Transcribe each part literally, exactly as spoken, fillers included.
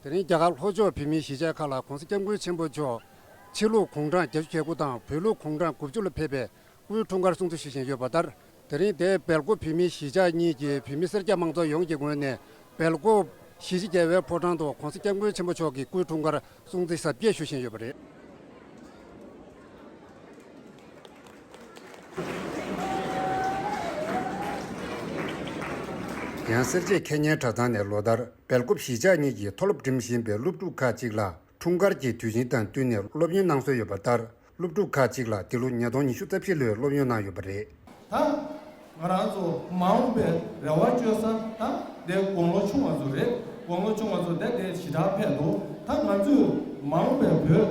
དེ་རིང་རྒྱ་གར་ལྷོ་ཕྱོགས་བོད་མིའི་གཞིས་ཆགས་ཁག་ལ་༧གོང་ས་༧སྐྱབས་མགོན་ཆེན་པོ་མཆོག་ཕྱི་ལུགས་གུང་ཀྲང་བརྒྱད་ཅུ་གྱ་དགུ་དང་བོད་ལུགས་གུང་ཀྲང་དགུ་བཅུ་ལ་ཕེབས་པའི་སྐུའི་འཁྲུངས་སྐར་སྲུང་བརྩི་ཞུ་བཞིན་ཡོད་པ་ལྟར། དེ་རིང་དེའི་སྦེལ་ཀོབ་བོད་མིའི་གཞིས་ཆགས་གཉིས་ཀྱི་བོད་མི་སེར་སྐྱ་མང་ཚོགས་ཡོངས་ཀྱི་ངོས་ནས་སྦེལ་ཀོབ་གཞིས་བྱེས་རྒྱལ་བའི་ཕོ་བྲང་དུ་༧གོང་ས་༧སྐྱབས་མགོན་ཆེན་པོ་མཆོག་གི་སྐུའི་འཁྲུངས་སྐར་སྲུང་བརྩི་གཟབ་རྒྱས་ཞུ་བཞིན་ཡོད་པ་རེད། ཡང་སེར་བྱེས་ཁེ་ཉན་གྲྭ་ཚང་ནས་ལོ་ལྟར་སྦེལ་ཀོབ་གཞིས་ཆགས་གཉིས་ཀྱི་མཐོ་སློབ་འགྲིམ་བཞིན་པའི་སློབ་ཕྲུག་ཁག་ཅིག་ལ་འཁྲུངས་སྐར་གྱི་དུས་ཆེན་དང་བསྟུན་ནས་སློབ་ཡོན་གནང་སྲོལ་ཡོད་པ་ལྟར། སློབ་ཕྲུག་ཁག་ཅིག་ལ་འདི་ལོ་ཉིས་སྟོང་ཉི་ཤུ་རྩ་བཞི་ལོའི་སློབ་ཡོན་གནང་ཡོད་པ་རེད། ད་ང་རང་ཚོ་མ་འོངས་པའི་རེ་བ་བཅོལ་ས་ད་དེ་དགུང་ལོ་ཆུང་བ་ཚོ་རེད། དགུང་ལོ་ཆུང་བ་ཚོ་དེ་དེ་ཞེ་དྲག་ཕེབས་འདུག་ད་ང་ཚོས་མ་འོངས་པའི་བོད་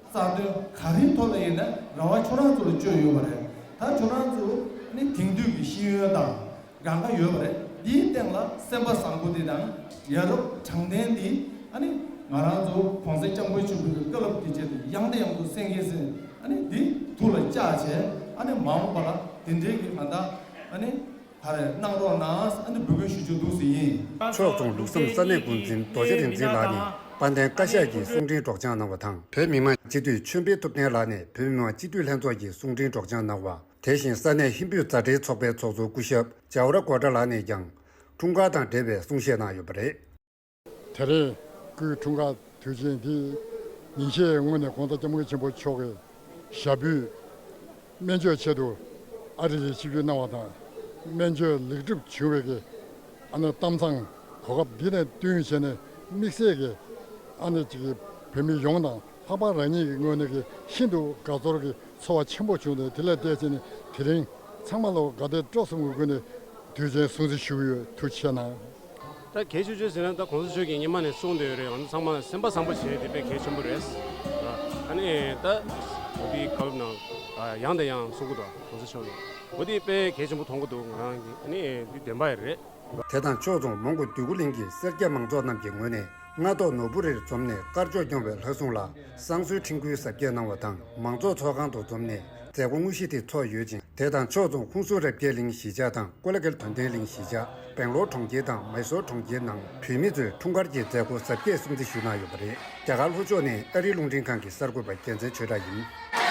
རྩ་དོན་ག་རེའི་ཐོག་ལ་ཡིན་ན་རེ་བ་ཁྱོད་རང་ཚོ་ལ་བཅོལ་ཡོད་པ་རེད། ད་ཁྱོད་རང་ཚོ་ནི་དེང་དུས་ཀྱི་ཤེས་ཡོན་དང་། གང་ག་ཡོད་པ་རེད། འདིའི་སྟེང་ལ་སེམས་པ་བཟང་པོ་འདི་དང་ཡ་རབས་དྲང་བདེན་འདི་ཨ་ནི་ང་རང་ཚོ་གོང་ས་སྐྱབས་མགོན་ཆེན་པོའི་བཀའ་སློབ་ཀྱི་ཆེད་དུ་ཡང་དང་ཡང་དུ་གསན་གྱིན་གསན། ཨ་ནི་འདི་ཐུགས་ལ་བཅངས་བྱས། ཨ་ནི་མ་འོངས་པ་ལ་དེ་འདྲའི་གི་གང་ལྟར་ཨ་ནི་ག་རེ་གནང་རོགས་གནང་ཨ་ནི་འབོད་སྐུལ་ཞུ་རྒྱུ་འདུག་ཟེར་ཡིན། ཕྱོགས་མཚུངས་ལུགས་བསམ་ས་གནས་འགོ་འཛིན་རྡོ་རྗེ་རིག་འཛིན་ལགས་ནས་དཔལ་ལྡན་བཀའ་ཤག་གི་གསུང་འཕྲིན་སྒྲོག་སྦྱང་གནང་བ་དང་། བོད་མི་མང་སྤྱི་འཐུས་ཆོས་འཕེལ་ཐུབ་བསྟན་ལགས་ནས་བོད་མི་མང་སྤྱི་འཐུས་ལྷན་ཚོགས་ཀྱི་གསུང་འཕྲིན་སྒྲོག་སྦྱང་གནང་བ། དེ་བཞིན་ས་གནས་ཧིན་བོད་མཛའ་འབྲེལ་ཚོགས་པའི་ཚོགས་གཙོ་སྐུ་ཞབས་ཇའོ་ར་ཀོ་ཏྲ་ལགས་ནས་ཀྱང་འཁྲུངས་སྐར་དང་འབྲེལ་བའི་གསུང་བཤད་གནང་ཡོད་པ་རེད། དེ་རིང་སྐུའི་འཁྲུངས་སྐར་དུས་ཆེན་འདི་ཉིན་ཤས་སྔོན་ནས་གོང་ས་སྐྱབས་མགོན་ཆེན་པོ་མཆོག་གིས་ཞབས་པུས་སྨན་བཅོས་ཆེད་དུ་ཨ་རི་ལ་ཆིབས་བསྒྱུར་གནང་བ་དང་། སྨན་བཅོས་ལེགས་གྲུབ་བྱུང་བའི་གི་ཨ་ནི་གཏམ་བཟང་གོ་སྐབས་འདི་ནས་བསྟུན་བྱས་ནས་དམིགས་བསལ་གྱི་ཨ་ནི་ཅིག་གི་བོད་མི་ཡོངས་དང་ལྷག་པར་རང་ཉིད་ཀྱི་ངོས་ནས་ཀྱི་ཤིན་ཏུ་དགའ་ཚོར་གྱི་ཚོར་བ་ཆེན་པོ་བྱུང་སྟེ། དེ་ལ་བརྟེན་བྱས་ནས་དེ་རིང་ཚང་མ་ལ་དགའ་དད་སྤྲོ་གསུམ་གྱི་སྒོ་ནས་དུས་ཆེན་སྲུང་བརྩི་ཞུ་གི་ཡོད། ཐུགས་རྗེ་གནང་། ད་གལ་ཆེ་ཤོས་ཟེར་ན་ད་གོང་ས་མཆོག་གིས་སྔོན་མ་ནས་གསུངས་བསྡད་ཡོད་རེད། ང་ཚོ་ཚང་མ་སེམས་པ་བཟང་པོ་བྱས་དེ་དཔེ་གལ་ཆེན་པོ་རེད། ཨ་ནི་ད་འོ་དེའི་བཀའ་སློབ་ནང་ཡང་དང་ཡང་གསུང་གི་འདུག་གོང་ས་མཆོག་གིས་འོ་དེ་དཔེ་གལ་ཆེན་པོ་མཐོང་གི་འདུག་ང་རང་གིས་ཨ་ནི་འདི་བདེན་པ་ཡིན་རེད། དེ་དང་ཕྱོགས་མཚུངས་མོན་གྷོ་འདོད་རྒུ་གླིང་གི་སེར་སྐྱ་མང་ཚོགས་རྣམས་ཀྱི་ངོས་ནས་སྔ་ཐོག་ནོར་བུ་རིར་འཛོམས་ནས་དཀར་ཕྱོགས་སྐྱོང་བའི་ལྷ་སྲུང་ལ་བསང་གསོལ་འཕྲིན་བསྐུལ་གཟབ་རྒྱས་གནང་བ་དང་། མང་ཚོགས་ཚོགས་ཁང་དུ་འཛོམས་ནས་མཛད་སྒོ་དངོས་གཞི་དེ་ཚོགས་ཡོད་ཅིང་། དེ་དང་ཕྱོགས་མཚུངས་ཧུན་སུར་རབ་རྒྱས་གླིང་གཞིས་ཆགས་དང་ཀོ་ལ་གྷལ་དོན་ལྡན་གླིང་གཞིས་ཆགས། སྦེང་ལོར་གྲོང་ཁྱེར་དང་མའི་སོར་གྲོང་ཁྱེར་ནང་བོད་མི་ཚོས་འཁྲུངས་སྐར་གྱི་མཛད་སྒོ་གཟབ་རྒྱས་སྲུང་བརྩི་ཞུས་གནང་ཡོད་པ་རེད། རྒྱ་གར་ལྷོ་ཕྱོགས་ནས་ཨ་རིའི་རླུང་འཕྲིན་ཁང་གི་གསར་འགོད་པ་རྒྱལ་མཚན་ཆོས་གྲགས་ཡིན།